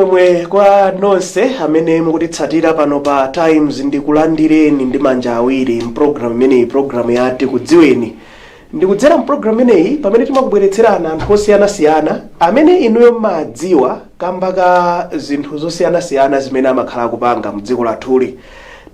Mwe kwa nonse amene mukutitsatira pano pa Times, ndikulandireni ndi manja awiri mpulogalamu imeneyi, pulogalamu ya Tikudziweni. Ndikudzera mpulogalamu imeneyi pamene timakubweretserani anthu osiyanasiyana amene inuyo mmadziwa kamba ka zinthu zosiyanasiyana zimene amakhala akupanga mdziko lathuli.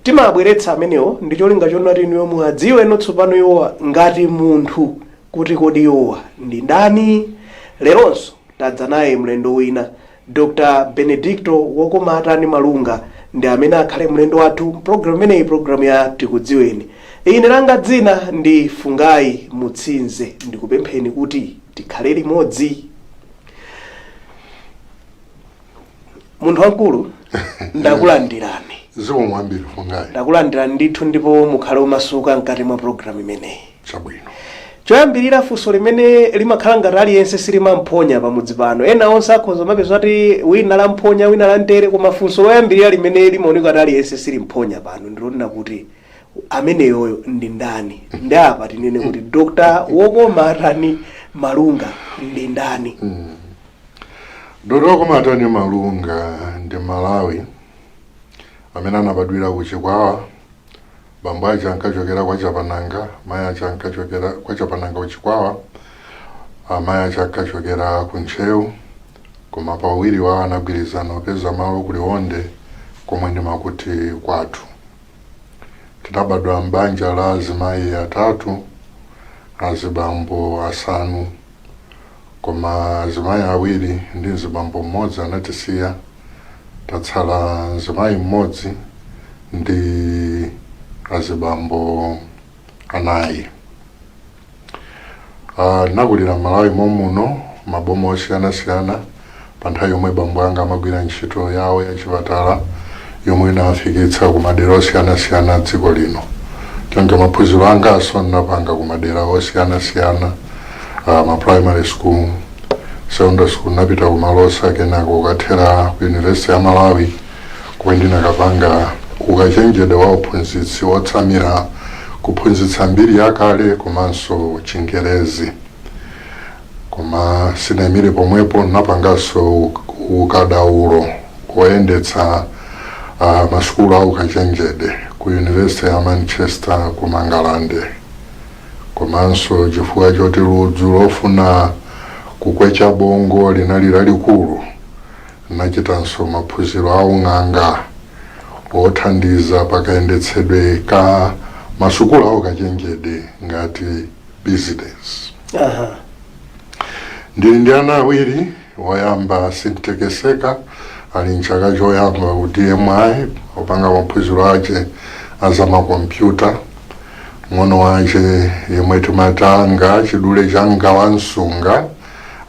Timabweretsa amenewo ndi cholinga chonati inuyo muwadziwe tsopano iwowa ngati munthu, kuti kodi iwowa ndi ndani. Leronso tadza naye mlendo wina, Dr Benedicto Wokomatani Malunga, ndi amene akhale mlendo wathu mpulogalamu imeneyi, pulogalamu ya Tikudziweni. Ine langa dzina ndi Fungai Mutsinze. Ndikupempheni kuti tikhale limodzi. Munthu wamkulu, ndakulandirani. Zikomo kwambiri, Fungai. Ndakulandirani ndithu, ndipo mukhale omasuka mkati mwa pulogalamu imeneyi. Chabwino. Choyambirira, funso limene limakhala ngati aliyense silimamphonya pamudzi pano, ena onse akhoza mapeza kuti wina lamphonya, wina lantere, koma funso loyambirira limene limaoneka kuti aliyense silimphonya pano ndilonena kuti ameneyoyo ndi ndani? Ndi apa tinene kuti Dr Wokomatani Malunga ndi ndani? Dr Wokomatani Malunga ndi Mmalawi amene anabadwira ku Chikwawa. Bambo aja ankachokera kwa Chapananga, mayi aja ankachokera kwa Chapananga ku Chikwawa, amayi aja ankachokera ku Ntcheu, koma pawiri wawo anagwirizana kupeza malo ku Liwonde komwe ndimakuti kwathu. Tinabadwa m'banja la azimayi atatu, azibambo asanu, koma azimayi awiri ndi mzibambo mmodzi anatisiya. Tatsala mzimayi mmodzi ndi azibambo anayi. Nakulira Malawi momuno, maboma osiyanasiyana, pa nthawi yomwe bambo anga amagwira ntchito yawo ya chipatala yomwe inawafikitsa ku madera osiyanasiyana a dziko lino. Choncho maphunziro anganso ndinapanga ku madera osiyanasiyana, ma primary school, secondary school napita ku Malosa, kenako kukathera ku University ya Malawi komwe ndinakapanga ukachenjede wa uphunzitsi wotsamira kuphunzitsa mbiri yakale komanso Chingerezi. Koma sinayimire pomwepo, napanganso ukadaulo woyendetsa masukulu a ukachenjede ku University ya Manchester ku Mangalande. Komanso chifukwa choti ludzu lofuna kukwecha bongo linali lalikulu, nachitanso maphunziro a ung'anga othandiza pakayendetsedwe ka masukulu a ukachenjede ngati business. Ndili ndi ana awiri. Woyamba Sintekeseka ali mchaka choyamba ku DMI, opanga maphunziro ake azamakompyuta. Ng'ono wache yemwe timatanga chidule changa wansunga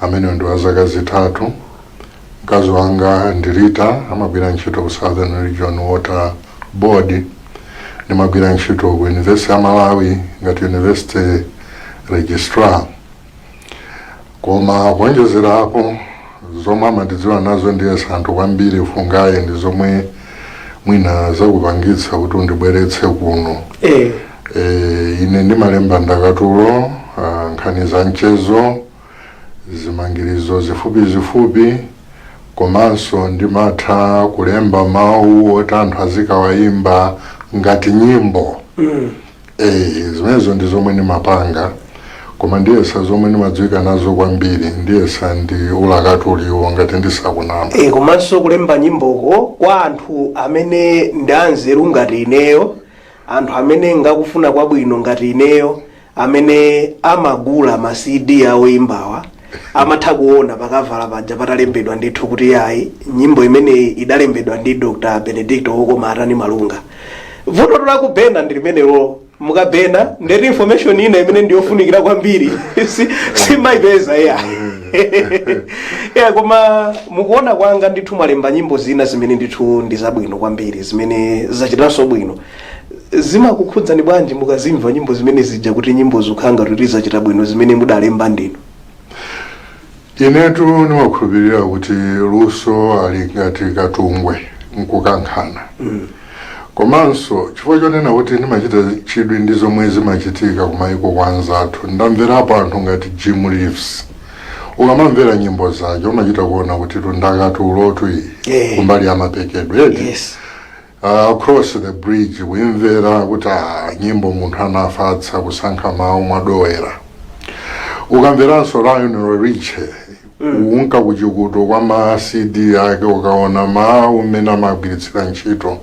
amene ndi wa zaka 3. Mkazi wanga ndi Rita, amagwira ntchito ku Southern Region Water Board. Ndimagwira ntchito ku University ya Malawi ngati university registrar. Koma kuonjezerapo zomwe amandidziwa nazo ndiyesa anthu kwambiri, Fungayi, ndi zomwe mwina zakupangitsa kuti undibweretse kuno. Ine ndimalemba ndakatulo, nkhani za mchezo, zimangirizo zifupi zifupi, komanso ndimatha kulemba mawu oti anthu azikawayimba ngati nyimbo. Zimenezo ndi zomwe ndimapanga, koma ndiyesa zomwe ndimadziwika nazo kwambiri ndiyesa ndi ulakatuliwo, ngati ndisakunama. Komanso kulemba nyimboko, kwa anthu amene ndi anzeru ngati ineyo, anthu amene ngakufuna kwabwino ngati ineyo, amene amagula ma CD awoimbawa, amatha kuona pakavala paja patalembedwa ndithu kuti yayi, nyimbo imeneyi idalembedwa ndi Dr Benedicto Wokomatani Malunga. Vuto lakubena ndi limenelo, mukabena ndeti information ina imene ndiyofunikira kwambiri simayipeza iya ya. Koma mukuona kwanga ndithu mwalemba nyimbo zina zimene ndithu ndi zabwino kwambiri, zimene zachitanso bwino. Zimakukhudzani bwanji mukazimva nyimbo zimene zija, kuti nyimbo zikukhala ngati zachita bwino zimene mudalemba ndinu? Inetu ndimakhulupirira kuti luso ali ngati katungwe, nkukankhana. Komanso chifukwa chonena kuti ndimachita chidwi ndi zomwe zimachitika kumayiko kwa anzathu, ndamverapo anthu ngati Jim Reeves. Ukamamvera nyimbo zake umachita kuona kuti ndakatulotu iyi kumbali ya mapekedwe eti. Across the Bridge kuimvera kuti nyimbo munthu anafatsa kusankha mawu mwadowera. Ukamveranso Lionel Richie, unka kuchikuto kwa ma CD ake, ukaona mawu mmene amagwiritsira ntchito,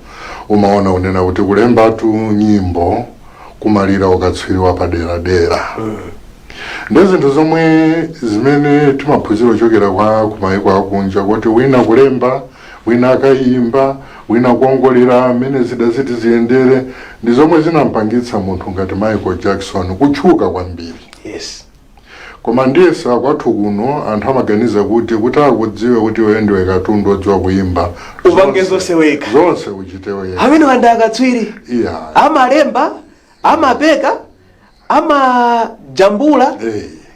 umaona unena kuti kulembatu nyimbo kumalira ukatswiri wapaderadera. Ndi zinthu zomwe zimene timaphunzira kuchokera kwa kumayiko akunja, kuti wina kulemba, wina akayimba, wina kuongolera mmene zida ziti ziyendere. Ndi zomwe zinampangitsa munthu ngati Michael Jackson kutchuka kwambiri. Koma ndiyesa kwathu kuno anthu amaganiza kuti akudziwe kuti iwe ndiwe katundu odziwa kuyimba, upange zonse wekha, zonse uchite wekha. Amene wanda akatswiri amalemba, amapeka, amajambula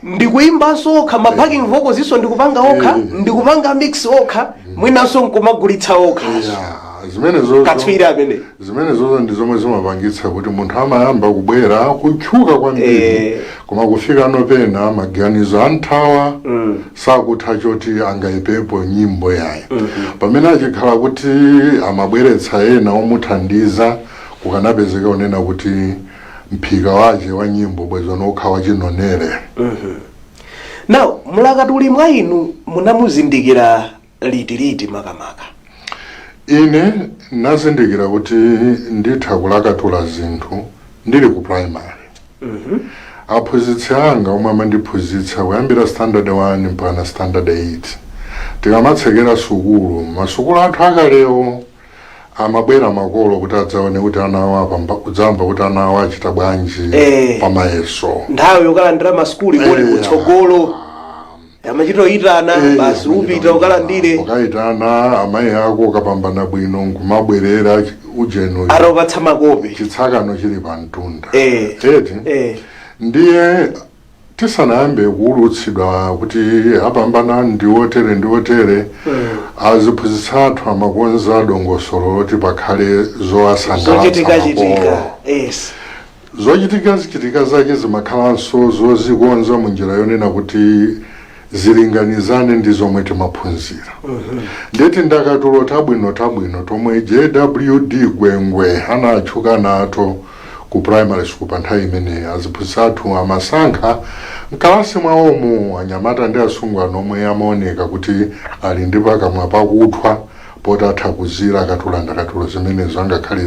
ndikuyimbanso okha, ma backing vocals iso ndikupanga okha, ndikupanga mix okha, mwinanso nkumagulitsa okha. Yeah, zimene zozo Katswiri amene. Zimene zozo ndi zomwe zimapangitsa kuti munthu amayamba kubwera kutchuka kwambiri, koma kufika nopena maganizo anthawa, sakutha choti angayipepo nyimbo yayo. Pamene achikhala kuti amabweretsa ena omuthandiza, kukanapezeka unena kuti mphika wace wa nyimbo bwezo nokha wachinonere. Now, mlakatuli mwa inu munamuzindikira liti makamaka? Ine nazindikira kuti nditha kulakatula zinthu ndili ku primary. Aphunzitsi anga omwe amandiphunzitsa kuyambira standard 1 mpaka standard 8, tikamatsekera sukulu, masukulu athu akalewo, amabwera makolo kuti adzaone kuti ana awo apamba, kudzamba kuti ana awo achita bwanji pamayeso. Nthawi yokalandira masukulu kodi kutsogolo amachitoyitana basi, upita ukalandire. Ukayitana amayi ako, ukapambana bwino nkumabwerera ujenu atawupatsa makope, chitsakano chili pa mtunda. Eti? Eh. Ndiye tisanayambe kuwulutsidwa kuti apambana ndi otere ndi otere, aziphunzitsi athu amakonza dongosolo loti pakhale zowasangalatsa zochitika chitika makolo. Zochitika zichitika zake zimakhalanso zozikonza munjira yonena kuti zilinganizane ndi zomwe timaphunzira. Ndeti ndakatulo tabwino tabwino tomwe JWD Gwengwe anatchuka nato ku primary school pa nthawi imeneyi, aziphunzitsi athu amasankha mkalasi mwawomo anyamata ndi asungwana omwe amaoneka kuti ali ndi pakamwa pakuthwa, poti atha kuzira akatula ndakatulo zimenezo angakhale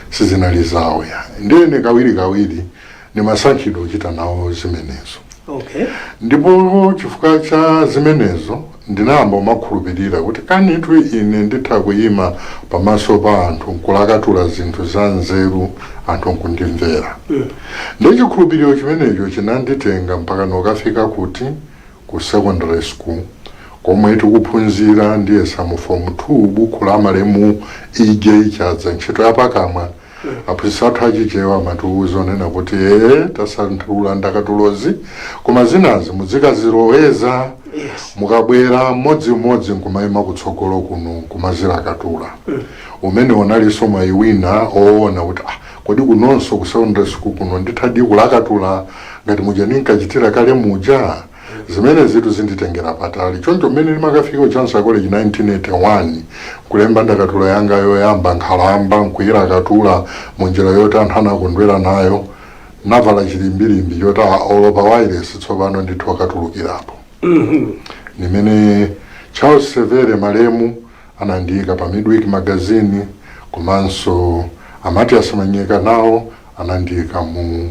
sizinali zawo ya. Ndiyene kawiri kawiri ndimasankhidwa kuchita nawo zimenezo. Ndipo chifukwa cha zimenezo ndinayamba kumakhulupirira kuti kanitu ine nditha kuyima pamaso pa anthu nkulakatula zinthu za nzeru, anthu nkundimvera. Ndi chikhulupiriro chimenecho chinanditenga mpaka nokafika kuti ku secondary school, komwe tikuphunzira ndiyesa mu form 2, buku la malemu EJ Chadza, Ntchito Yapakamwa. Aphunzitsi athu achichewa amatiuza onena kuti ee, tasanthula ndakatulozi, koma zinazi muzikaziloweza. Mukabwera mmodzimmodzi nkumayima kutsogolo kuno nkumazilakatula. Umene unalinso mwayi wina oona kuti kodi kunonso ku secondary school kuno ndithadi kulakatula ngati muja ndinkachitira kale muja? Zimene zitu zinditengera patali. Choncho mmene ndimakafika ku Chancellor College 1981, kulemba ndakatulo yanga yoyamba, Nkhalamba, nkuyilakatula munjira yoti anthu anakondwera nayo, navala chilimbilimbi choti olopa wireless tsopano ndithu akatulukirapo. Nimene Charles Severe malemu anandiyika pa Midweek Magazine, komanso Amatias Manyika nawo anandiyika mu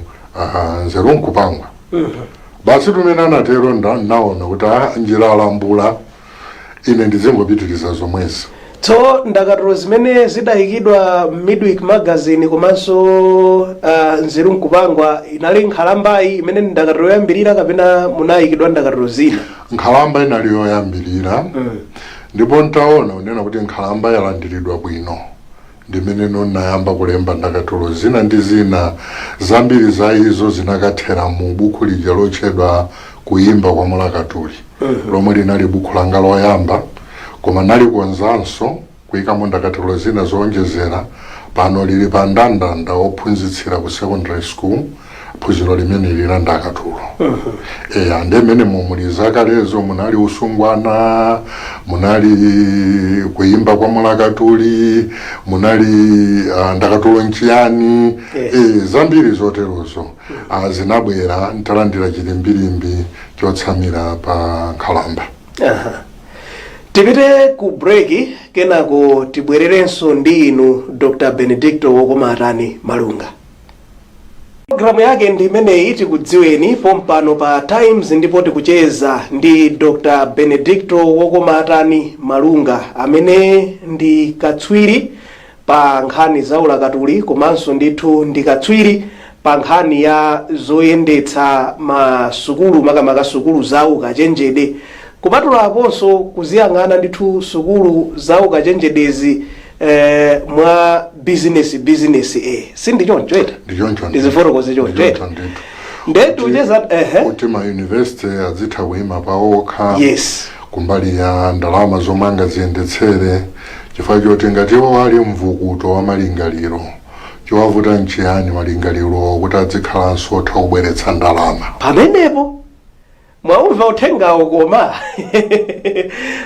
Nzeru Nkupangwa. Basi, tumene anatero naona kuti njira alambula, ine ndizingopitiriza zomwezi. So ndakatulo zimene zidayikidwa Midweek Magazine komanso Nzeru Nkupangwa inali Nkhalambayi imene ndi ndakatulo yoyambirira, kapena munayikidwa ndakatulo zina? Nkhalamba inali yoyambirira. Ndipo ntaona unena kuti Nkhalamba yalandiridwa bwino, ndimene nonayamba kulemba ndakatulo zina ndi zina. Zambiri za izo zinakathera mu buku lija lotchedwa Kuyimba kwa Mulakatuli, lomwe linali buku langa loyamba, koma nalikonzanso kuyikamo ndakatulo zina zowonjezera. Pano lili pa ndandanda wophunzitsira ku secondary school. Phunziro limeneli la ndakatulo, eya, ndi mmene muli zakalezo, munali usungwana, munali kuimba kwa mulakatuli, munali ndakatulo nchiyani. Zambiri zoterozo zinabwera ntalandira chilimbilimbi chotsamira pa nkhalamba. Aha. Tipite ku break, kenako tibwererenso ndi inu, Dr Benedicto Wokomatani Malunga. Programu yake ndi imeneyi, Tikudziweni, pompano pa Times, ndipo tikucheza ndi Dr Benedicto Wokomatani Malunga, amene ndi katswiri pa nkhani za ulakatuli, komanso ndithu ndi katswiri pa nkhani ya zoyendetsa masukulu, makamaka sukulu za ukachenjede, kupatulaponso kuziyang'ana ndithu sukulu za ukachenjedezi mwa business sindi choncho eti? Ndichoncho. Ndizifotokoze choncho eti? Ndichoncho ndithu. Nde tikucheza, ehe. Kuti ma university azitha kuyima pawokha kumbali ya ndalama zomwe angaziyendetsere, chifukwa choti ngati iwo ali mvukuto wa malingaliro, chowavuta nchiyani malingaliro kuti adzikhalanso otha kubweretsa ndalama? Pamenepo mwaumva uthengawo, koma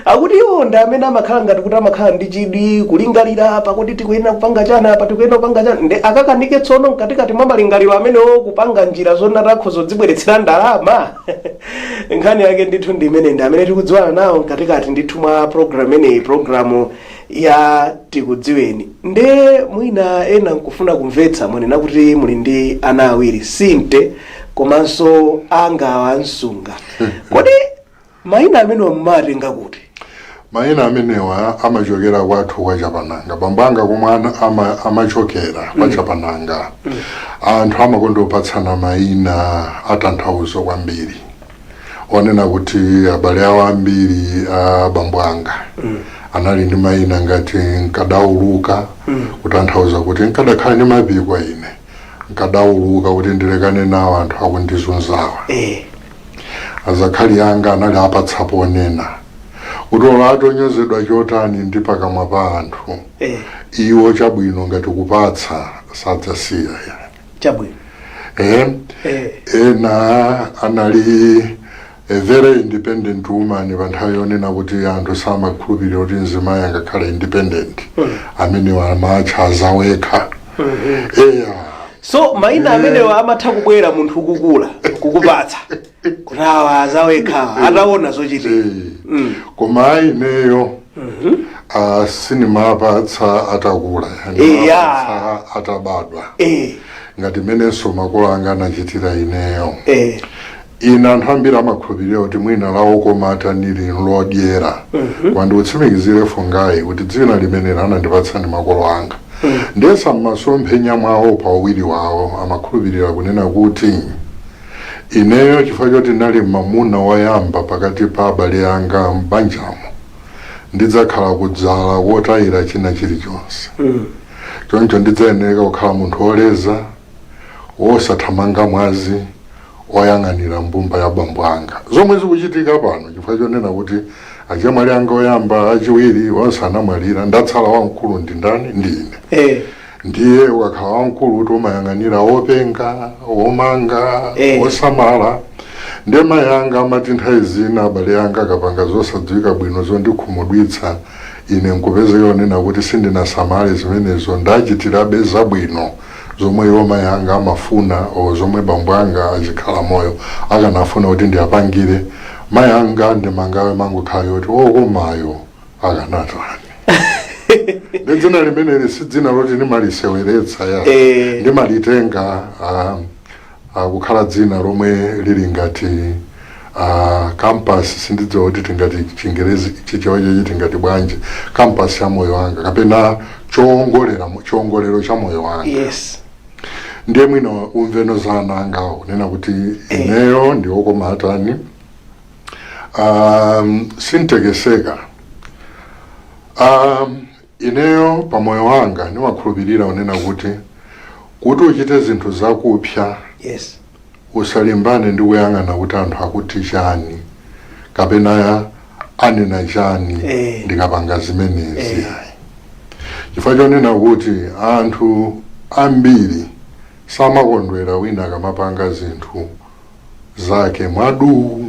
akuti iwo ndi amene amakhala ngati kuti amakhala ndi chidwi kulingalira pakuti tikuyenera kupanga chani apa, tikuyenera kupanga chani, ndi akakanike tsono mkatikati mwa malingaliro amenewo kupanga njira zonati zodzibweretsera ndalama. Nkhani yake ndithu ndi imene, ndi amene tikudziwana nawo mkatikati ndithu mwa program imeneyi, programu ya Tikudziweni. Nde mwina ena nkufuna kumvetsa, mwanena kuti muli ndi ana awiri, Sinte komanso Angawa Msunga. Kodi mayina amenewa mumatenga kuti? Mayina amenewa amachokera kwathu kwa Chapananga. Bambo anga komwe amachokera kwa Chapananga, anthu amakonda kupatsana mayina atanthauzo kwambiri, onena kuti abale awo ambiri a bambo anga anali ndi mayina ngati Nkadauluka, kutanthauza kuti nkadakhala ndi mapiko ine nkadauluka kuti ndilekane nawo anthu akundizunzawa. Azakhali anga anali apatsapo onena kuti olo atonyozedwa chotani ndi pakamwa pa anthu, iwo chabwino ngati kupatsa sadzasiya. Ena anali a very independent woman pa nthawi yonena kuti anthu samakhulupirira kuti mzimayi angakhale independent, amene amatcha Azawekha, eya. So mayina amenewa amatha kubwera munthu kukula kukupatsa kuti awa Azawekha ataona zochitika. Koma ineyo sinimapatsa atakula, ndimapatsa atabadwa, ngati mmenenso makolo anga anachitira ineyo. Ine anthu ambiri amakhulupirira kuti mwina la Wokomata nili lodyera, koma ndikutsimikizire Fungayi kuti dzina limeneli anandipatsa ndi makolo anga. Ndiyesa m'masomphenya mwawo pa uwiri wawo amakhulupirira kunena kuti ineyo, chifukwa choti ndinali mamuna woyamba pakati pa abale anga m'banjamo, ndidzakhala kudzala wotayira china chilichonse. Choncho ndidzayenera kukhala munthu woleza, wosathamanga mwazi, oyang'anira mbumba ya bambo anga, zomwe zikuchitika pano, chifukwa chonena kuti achemwali anga oyamba, achiwiri, onse anamwalira, ndatsala wamkulu ndi ndani? Ndi ine. Ndiye ukakhala wamkulu kuti umayang'anira wopenga, womanga, wosamala. Ndiye mayi anga amati nthawi zina abale anga akapanga zosadziwika bwino zondikhumudwitsa, ine nkupezeka onena kuti sindinasamale zimenezo, ndachitirabe zabwino zomwe iwo mayi anga amafuna o zomwe bambo anga achikhala moyo akanafuna kuti ndiyapangire, mayi anga ndimangawe mangokhala yoti okomayo akanatani. Ndi dzina limeneli si dzina loti ndimaliseweretsa ya. Ndimalitenga kukhala dzina lomwe lili ngati compass. Sindidziwa kuti tingati Chingerezi, Chichewa chechi tingati bwanji, compass ya moyo wanga kapena chowongolera, chiwongolero cha moyo wanga. Ndiye mwina umveno za ana angawo, kunena kuti ineyo ndi Wokomatani, sintekeseka. Ineyo pamoyo wanga ndimakhulupirira unena kuti uchite zinthu zakupsa, usalimbane ndi kuyang'ana kuti anthu akuti chani kapena anena chani ndikapanga zimenezi, ayi, chifukwa chonena kuti anthu ambiri Samakondwera wina akamapanga zinthu zake mwadu,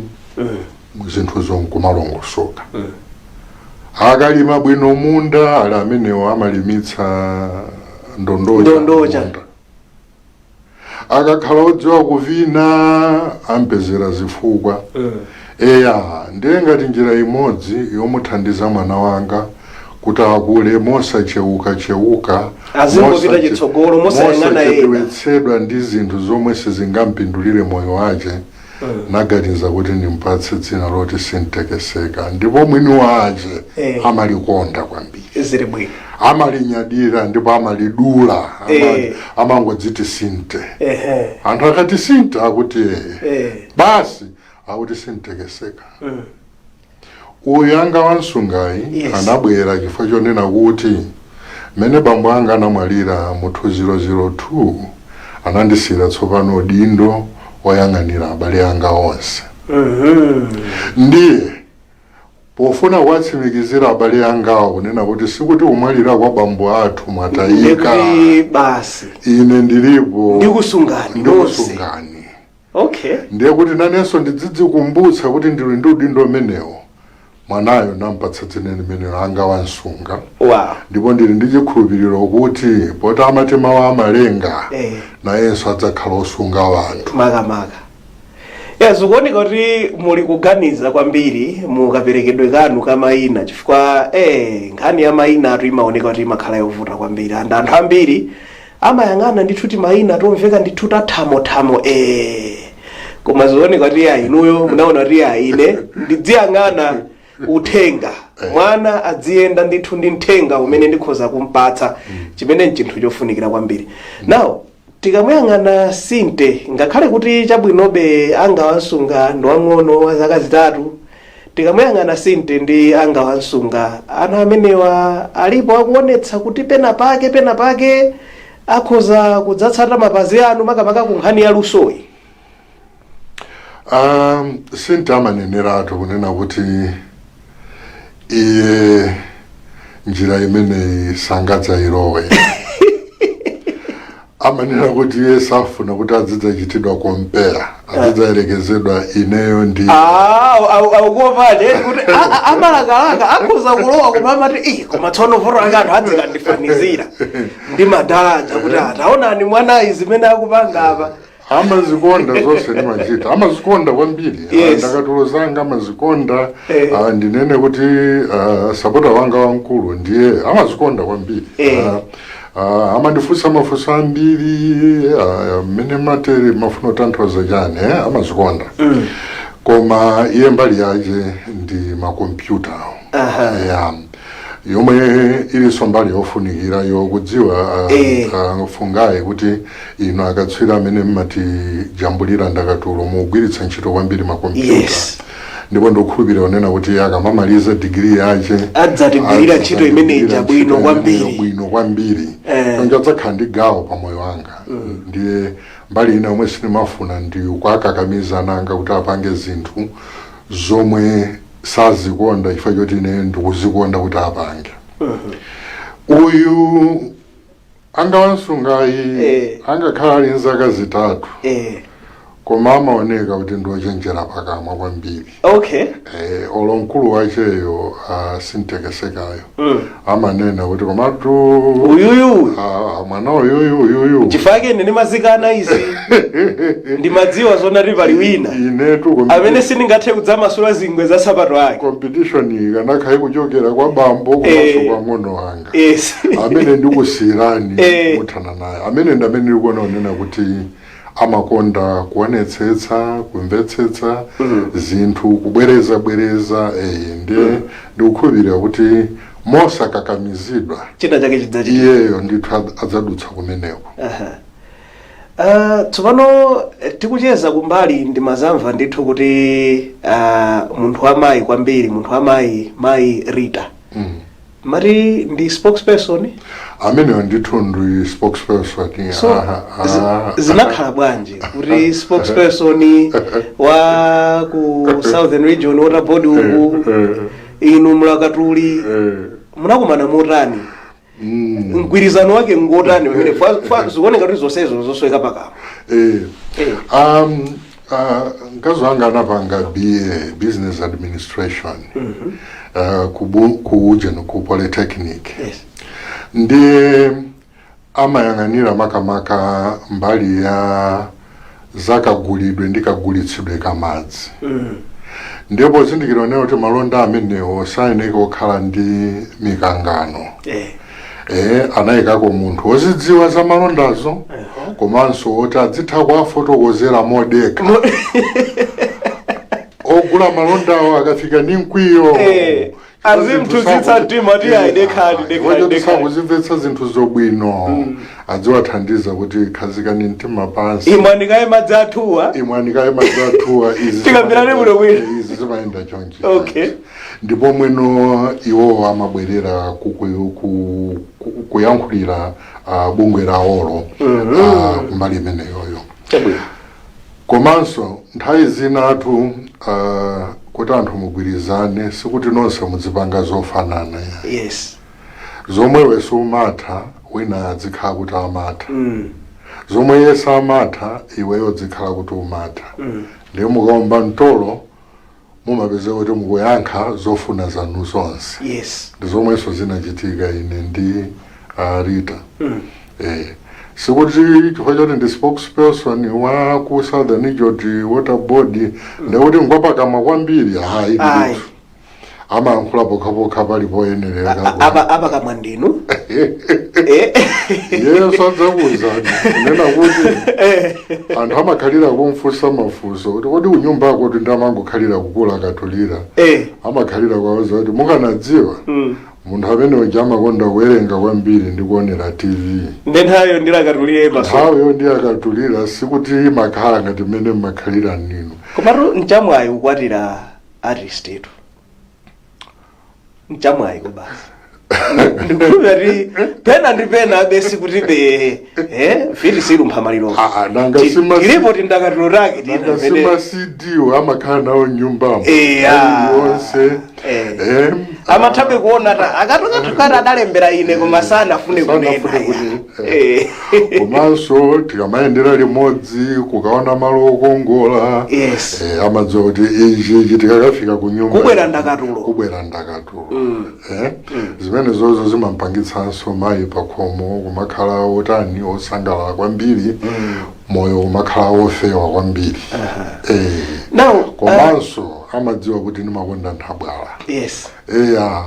zinthu zonkumalongosoka. Akalima bwino munda, ali amenewo amalimitsa ndondocha. Ndondocha. Munda. Akakhala odziwa kuvina, ampezera zifukwa. Eya, ndiye ngati njira imodzi yomuthandiza mwana wanga kuti akule mosacheuka cheuka, Azingopita chitsogolo, mosayang'ana ena. Mosachedwetsedwa ndi zinthu zomwe sizingampindulire moyo wace, naganiza kuti ndimpatse dzina loti Sintekeseka, ndipo mwini wace amalikonda kwambiri. Zili bwino. Amalinyadira ndipo amalidula. Amangodziti Sinte. Anthu akati Sinte, akuti ee. Basi, akuti Sintekeseka. Uyu anga wansungayi anabwera chifukwa chonena kuti mmene bambo anga anamwalira mu 2002, anandisiyira tsopano udindo woyang'anira abale anga onse. Ndiye pofuna kuwatsimikizira abale angawo kunena kuti sikuti kumwalira kwa bambo athu mwatayika, ndikuti basi, ine ndilipo, ndikusungani nonse. Ndikusungani. Ndiye kuti nanenso ndidzidzikumbutsa kuti ndili ndi udindo umenewo, mwanayo nampatsa dzina limenelo, anga wansunga. Ndipo ndili ndi chikhulupiriro kuti poti amati mawu amalenga, nayenso adzakhala osunga wanthu. Makamaka ya zikuoneka kuti muli kuganiza kwambiri mukaperekedwe kanu ka mayina, chifukwa nkhani ya mayina atu imaoneka kuti imakhala yovuta kwambiri, and anthu ambiri amayang'ana ndithu ti mayina tomveka ndithu tathamothamo, koma zikuoneka kuti ya inuyo munaona kuti ya ine ndidziyang'ana uthenga, mwana adziyenda ndithu ndi mthenga umene ndikhoza kumpatsa, chimene nchinthu chofunikira kwambiri. Now tikamuyang'ana Sinte, ngakhale kuti chabwinobe anga wansunga ndi wang'ono wa zaka 3, tikamuyang'ana Sinte ndi anga wansunga, ana amenewa alipo akuonetsa kuti pena pake pena pake akhoza kudzatsata mapazi anu, makamaka ku nkhani ya lusoyi? Sinte amaneneratu kunena kuti iye njira imeneyi sangadzayilowe. Amanena kuti iye safuna kuti azidzachitidwa compare, azidzayerekezedwa ineyo ndi Akuopaje kuti amalakalaka akhoza kulowa, koma amati, "Ih, koma tsono vuto lake anthu adzikandifanizira ndi madalaja kuti ataonani mwanayi zimene akupanga apa." Amazikonda zonse ndimachita, amazikonda kwambiri. Ndakatulo zanga amazikonda. Ndinene kuti sapota wanga wamkulu ndiye amazikonda kwambiri. Amandifunsa mafunso ambiri, mmene matere mafuna kutanthauza chani, eh? Amazikonda, koma iye mbali yace ndi makompyuta. Ya, yomwe ilinso mbali yofunikira yokudziwa fungayi kuti inu akatswiri amene mmatijambulira ndakatulo mugwiritsa ntchito kwambiri makompyuta. Ndipo ndikukhulupirira kunena kuti akamamaliza digiri yace adzatigwirira ntchito imeneyi adzagwirira bwino ntchito kwambiri. imeneyo bwino kwambiri. Choncho adzakhala ndi gawo pa moyo wanga. Ndiye mbali ina yomwe sindimafuna ndi kuakakamiza ananga kuti apange zinthu zomwe sazikonda chifukwa choti ine ndikuzikonda kuti apange. Uyu angawansungayi angakhala ali nzaka 3, koma amaoneka kuti ndiochenjera pakamwa kwambiri. Olo mkulu wacheyo, sintekesekayo, amanena kuti komatu uyuyu, mwana uyuyu uyuyu. Chifukwa ine ndimazikana izi, ndimadziwa zonati pali wina inetu amene sindingathe kudzamasula zingwe za sapato ake. Competition iyi kanakhaye kuchokera kwa bambo komanso kwa ng'ono wanga amene ndikusiyirani muthana naye, amene ndi amene ndikuona kunena kuti amakonda kuonetsetsa, kumvetsetsa zinthu, kubwereza bwereza. Ndiye ndikukhulupirira kuti mosakakamizidwa china chake chidzachitika. Iyeyo ndithu adzadutsa kumeneko. Aha. Tsopano tikucheza kumbali ndimazamva ndithu kuti munthu wamayi kwambiri, munthu wamayi, mayi Rita, mati ndi spokesperson? Ameneyo ndithu ndi spokesperson. So zinakhala bwanji kuti spokesperson wa ku Southern Region Water Board uku, inu mlakatuli, munakumana motani? Mgwirizano wake ngotani pamene zikuoneka kuti zonsezo zosweka pakamwa? Eh. Eh. Mkazi wanga anapanga BA, Business Administration, ku ujeni, ku Polytechnic. Ndiye amayang'anira makamaka mbali ya zakagulidwe ndi kagulitsidwe kamadzi. Ndipo zindikiro nayo kuti malonda amenewo sayeneka kukhala ndi mikangano. Anayikako munthu wozidziwa za malondazo, komanso woti adzitha kuwafotokozera modekha. Ogula malondawo akafika ndi mkwiyo, Azimthunzitsa mtima kuti ayi, dekhani, dekhani, dekhani. Sakuzimvetsa zinthu zobwino, adziwathandiza kuti khazikani mtima pansi. Imwanikaye madzi athuwa. Imwanikaye madzi athuwa, izi Tikambirane bwino bwino. Izi zimayenda chonchi. Ndipo mwino iwowo amabwerera kuyankhulira bungwe lawolo kumbali imeneyoyo. Komanso nthawi zinatu, kuti anthu mugwirizane, sikuti nonse mudzipanga zofanana ya. Zomwe iwe umatha, wina adzikhala kuti amatha. Zomwe iye samatha, iweyo dzikhala kuti umatha. Ndiye mukaomba mtolo, mumapeza kuti mukuyankha zofuna zanu zonse. Ndi zomwenso zinachitika ine ndi Rita. Sikuti chifukwa choti ndi spokesperson wa ku Southern Region Water Board ndekuti ngwapakamwa kwambiri, hayi. Ayi. Ndithu amayankhula pokhapokha pali poyenerera. Apa kamwa ndinu. Yesu adzakuwuzani kunena kuti anthu amakhalira kumfunsa mafunso kuti kodi kunyumbako kuti ndi amangokhalira kukula katulira. Amakhalira kwawuza kuti mukanadziwa, munthu amene uja amakonda kuwerenga kwambiri ndi kuonera TV. Nde nthawiyo ndilakatulire maso. Nthawiyo ndi akatulira, sikuti imakhala ngati mmene mmakhalira ninu. Komatu nchamwayi kukwatira artist etu, nchamwayi kubasi. Ndikukhulupirira kuti pena ndi pena besi kuti be fiti silumpha maliro. Ah, ah, nanga Tilipo tindakatulo take tina nanga imene sima CD amakhala nawo nyumbamo onse. Amathabe kuona ta akatokatokati adalembera ine, koma sanafune kunena. Sanafune Komanso tikamayendera limodzi kukaona malo okongola, amadziwa kuti ichi ichi tikakafika ku nyumba Kubwera ndakatulo. Kubwera ndakatulo. Zimene zozo zimampangitsanso mayi pakhomo kumakhala otani, osangalala kwambiri, moyo kumakhala wofewa kwambiri. Now Komanso amadziwa kuti ndimakonda nthabwala. Eya,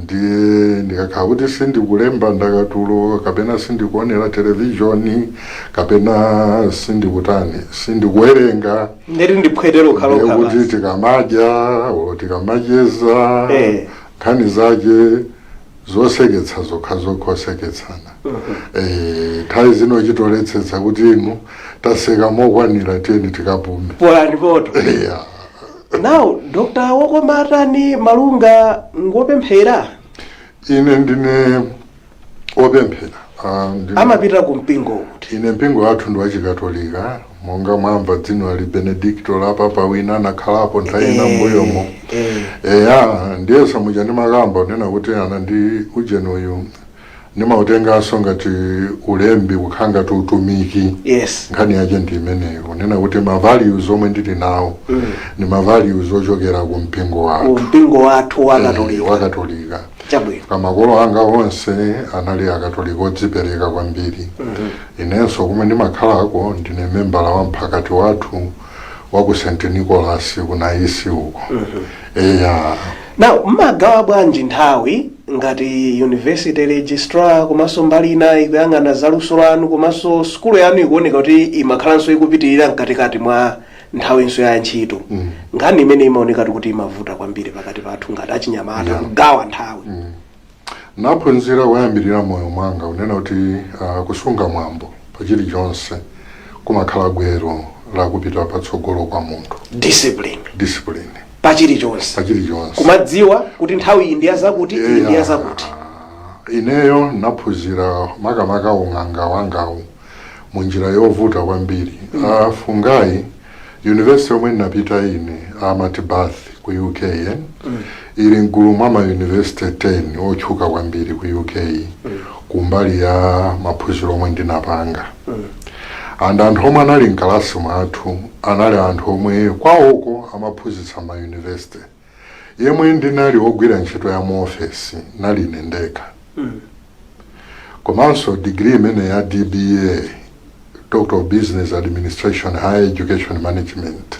ndiye ndikakhala kuti sindikulemba ndakatulo, kapena sindikuonera televishoni, kapena sindikutani, sindikuwerenga, Ndeti ndiphwete lokhalokha kuti basi. tikamadya olo tikamacheza, nkhani zake zoseketsa zokha zokha, oseketsana. Nthawi zino chitoletsetsa kuti inu taseka mokwanira, tiyeni tikapume. Polani poto. Eya. Now, Dr. Wokomatani Malunga ngopemphera? Ine ndine wopemphera. Amapita ku mpingo kuti? Ine mpingo wathu ndi wachikatolika, monga mwamva dzina ali Benedicto la papa wina anakhalapo nthawi ina mbuyomo. Eya, ndiye samuja ndimakamba kunena kuti ana ndi ujeni uyu ndimautenganso ngati ulembi, kukhala ngati utumiki. Nkhani yake ndi imeneyo, kunena kuti ma values omwe ndili nawo ni ma values ochokera ku mpingo wathu. Mpingo wathu wa Katolika. Wa Katolika. Chabwino. Kamakolo anga onse anali Akatolika odzipereka kwambiri. Inenso kumwe ndimakhalako ndine membala wa mphakati wathu wa ku St Nicholas kunaisi uko, eya. Now, mmagawa bwanji nthawi ngati university registrar, komanso mbali ina ikuyang'ana zaluso lanu, komanso sukulu yanu ikuoneka kuti imakhalanso ikupitirira mkatikati mwa nthawinso ya ntchito? Nkhani imene imaonekatu kuti imavuta kwambiri pakati pathu ngati achinyamata, kugawa nthawi. Naphunzira kuyambirira moyo mwanga kunena kuti kusunga mwambo pa chilichonse kumakhala gwero lakupita patsogolo kwa munthu. Discipline. Discipline. Pa chilichonse. Pa chilichonse. Kumadziwa kuti nthawi iyi ndi yazakuti, iyi ndi yazakuti. Ineyo naphunzira makamaka ung'anga wangawu munjira yovuta kwambiri. Fungai, university yomwe ndinapita ine amati Bath Ku UK, eh? Ili mgulu mwa ma university 10 otchuka kwambiri ku UK kumbali ya maphunziro omwe ndinapanga. And anthu omwe anali mkalasi mwathu anali anthu omwe kwawoko amaphunzitsa ma university. Yemwe ndinali wogwira ntchito ya mu ofesi nali ine ndekha. Komanso degree imene ya DBA, Doctor of Business Administration, Higher Education Management,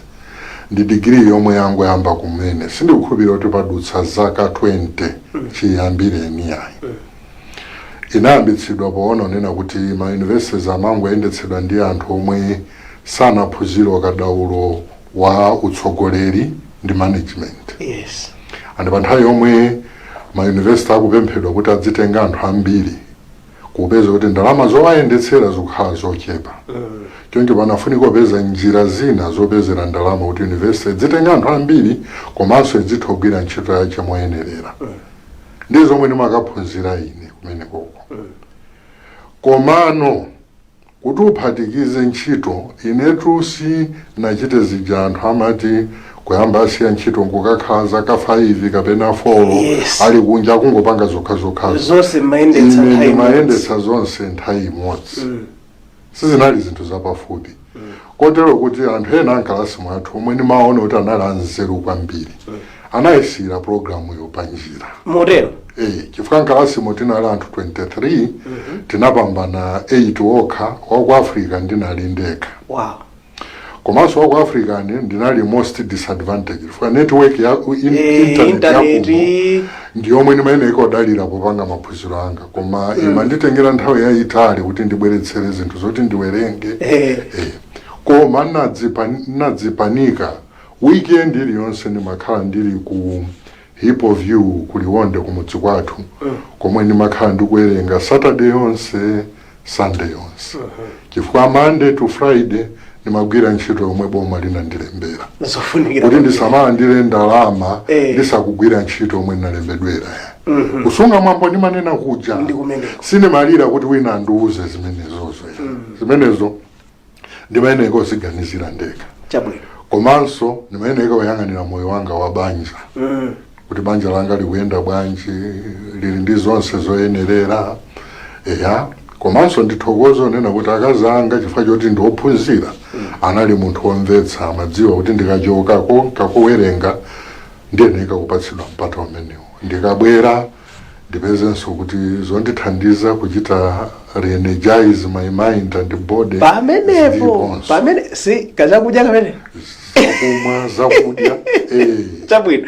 ndi degree yomwe yangoyamba kumene. Sindikukhulupirira kuti padutsa zaka 20 chiyambireni yayi. Inayambitsidwa poona onena kuti ma universities amangoyendetsedwa ndi anthu omwe sanaphunzire ukadaulo wa utsogoleri ndi management. And pa nthawi yomwe ma university akupemphedwa kuti adzitenga anthu ambiri, kupeza kuti ndalama zowayendetsera zikukhala zochepa, choncho panafunika kupeza njira zina zopezera ndalama kuti university idzitenga anthu ambiri komanso idzitha kugwira ntchito yache moyenerera. Ndi zomwe ndimakaphunzira ine kumene koko. Komano kuti uphatikize ntchito, inetu si nachite zija anthu amati kuyamba asiya ntchito nkukakhala zaka 5 kapena 4 ali kunja akungopanga zokha zokhazo. Zonse mmayendetsa Ine nthawi imodzi. Ndimayendetsa zonse nthawi imodzi. Sizinali zinthu zapafupi, kotero kuti anthu ena ankalasi mwathu omwe ndimaona kuti anali anzeru kwambiri anayisiyira programuyo panjira. Motero? Eh, chifukwa nkalasimo tinali anthu 23, tinapambana 8 okha. Waku Africa ndinali ndekha. Komanso waku Africa ndinali most disadvantage chifukwa network ya internet intaneti yakuno ndiyomwe ndimayenera kodalira popanga maphunziro anga, koma imanditengera nthawi yayitali kuti ndibweretsere zinthu zoti ndiwerenge. Eh, koma nadzipanika weekend iliyonse ndimakhala ndili ku Hippo View kuLionde kumudzi kwathu, komwe ndimakhala ndikuwerenga Saturday yonse, Sunday yonse, chifukwa Monday to Friday ndimagwira ntchito yomwe boma linandilembera Zofunikira kuti ndisamalandire ndalama ndisakugwira ntchito yomwe ndinalembedwera. Kusunga mwambo ndimanena kuja Ndi kumeneko. Sinimalira kuti wina andiuze zimenezozo ya. Zimenezo ndimayenera kuziganizira ndekha. Komanso ndimayenera kuyang'anira moyo wanga wa banja, kuti banja langa likuyenda bwanji, lili ndi zonse zoyenerera, eya. Komanso ndithokoze nena kuti akazi anga, chifukwa choti ndi ophunzira, anali munthu womvetsa, amadziwa kuti ndikachokako kakuwerenga ndiyenera kupatsidwa mpata umenewo, ndikabwera ndipezenso kuti zondithandiza kuchita re-energize my mind and body Pamenepo ziliponso. Pamene si kachakudya kamene Zakumwa, zakudya, eh. Chabwino,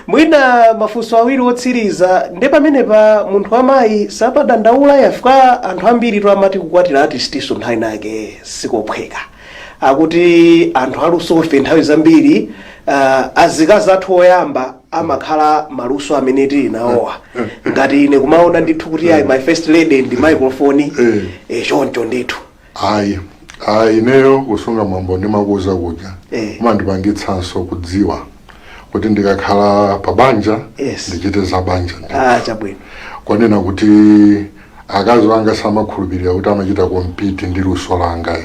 mwina mafunso awiri otsiriza. Ndi pamenepa munthu wamayi sapadandaula yafika? Anthu ambiri to amati kukwatira artist nthawi nake sikophweka, akuti anthu alusofe nthawi zambiri azikazi athu oyamba amakhala maluso amene tili nawowa. Ngati ine kumaona ndithu kuti ayi, my first lady ndi microphone. Choncho ndithu. Ayi, ayi, ineyo kusunga mwambo ndimakuza kuja kumandipangitsanso kudziwa kuti ndikakhala pa banja ndichite za banja. Ah, chabwino. Kwanena kuti akazi anga samakhulupirira kuti amachita compete ndi luso langa.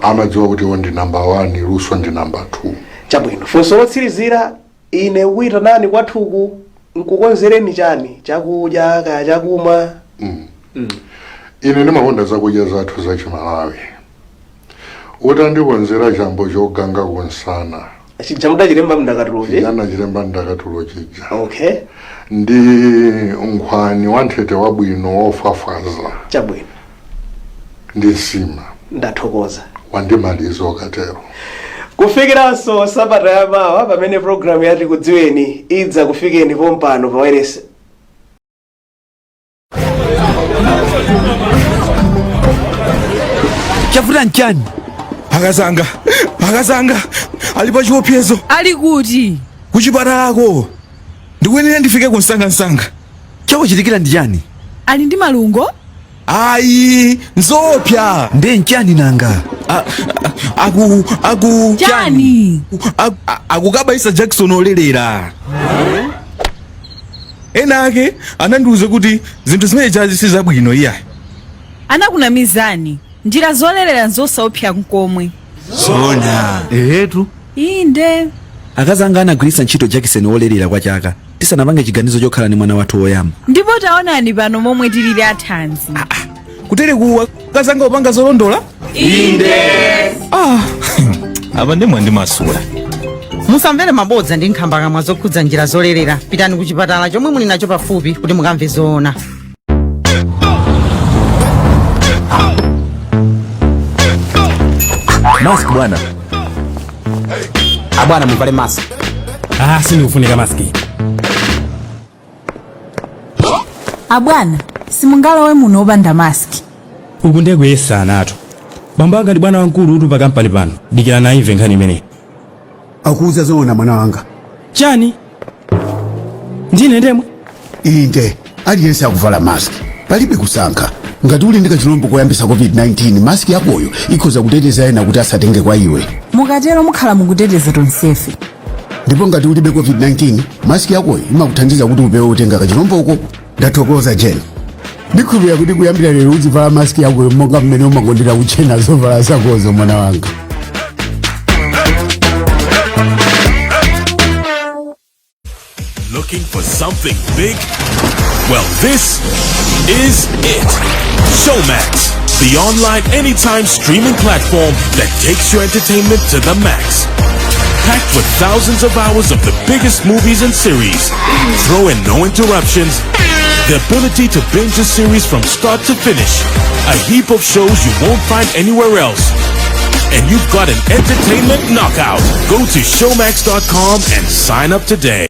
Amadziwa kuti iwo ndi number 1, luso ndi number 2. Chabwino, funso lotsirizira. Ine kuyitanani kwathuku nkukonzereni chani, chakudya kaya chakumwa? Ine ndimakonda zakudya zathu za Chimalawi. Utandikonzera chambo choganga kunsana. Chija mudachilemba mndakatulochi? Chijana chilemba ndakatulo chija. Ndi nkhwani wanthete wabwino wofafwaza. Ndi nsima. Ndathokoza. Wandimaliza ukatero. Kufikiranso sabata yamawa pamene programu yati Kudziweni idza kufikeni pompano pa wireless. Chavuta nchani? Akazanga, akazanga ali pa chiopsezo. Ali kuti? Kuchipatalako, ndikuyenera ndifike kumsangamsanga. Chakuchitikira ndi chani? Ali ndi malungo? Ayi, nzoopsa. Ndiye nchani nanga? Aku aku Chani? Akukabaisa jakisoni olerera. Ena ake anandiuza kuti zinthu zimene chazi si zabwino iyayi. Anakunamizani. Njira zolerera nzosaopsa nkomwe. Zoona? Ehetu. Inde. Akazi anga anagwiritsa ntchito jakiseni wolerera kwa chaka tisanapange chiganizo chokhala ndi mwana wathu woyamba. Ndipo taonani pano momwe tilili athanzi. Kutere kuwa akazi anga upanga zolondola? Inde. Ah, apa ndemwe ndimasula. Musamvere mabodza ndi nkhambakamwa zokhudza njira zolerera. Pitani ku chipatala chomwe muli nacho pafupi kuti mukamve zoona. Mask bwana. Abwana, muvale mask. Ah, sindikufunika maski. Abwana, simungalowe muno opanda maski. Uku ndiye kuyesa anatu. Bambo anga ndi bwana wamkulu utu pa kampani pano. Dikira naimve nkhani imeneyi. Akuuza zoona mwana wanga. Chani? Ndine ndemwe? Inde, aliyense akuvala maski, palibe kusankha. Ngati uli ndi kachilombo koyambisa COVID-19, maski yakoyo ikhoza kuteteza ena kuti asatenge kwa iwe. Mukatero mukhala mukuteteza tonsefe. Ndipo ngati ulibe COVID-19, maski yakoyo imakuthandiza kuti upewe kutenga kachilomboko. Ndathokoza, Jen. Ndikhulupirira kuti kuyambira lero uzivala maski yakoyo monga mmene umakondera kuchena zovala zakozo, mwana wanga. Looking for something big? Well, this is it. Showmax, the online anytime streaming platform that takes your entertainment to the max. Packed with thousands of hours of the biggest movies and series. Throw in no interruptions, the ability to binge a series from start to finish, a heap of shows you won't find anywhere else. And you've got an entertainment knockout. Go to showmax.com and sign up today.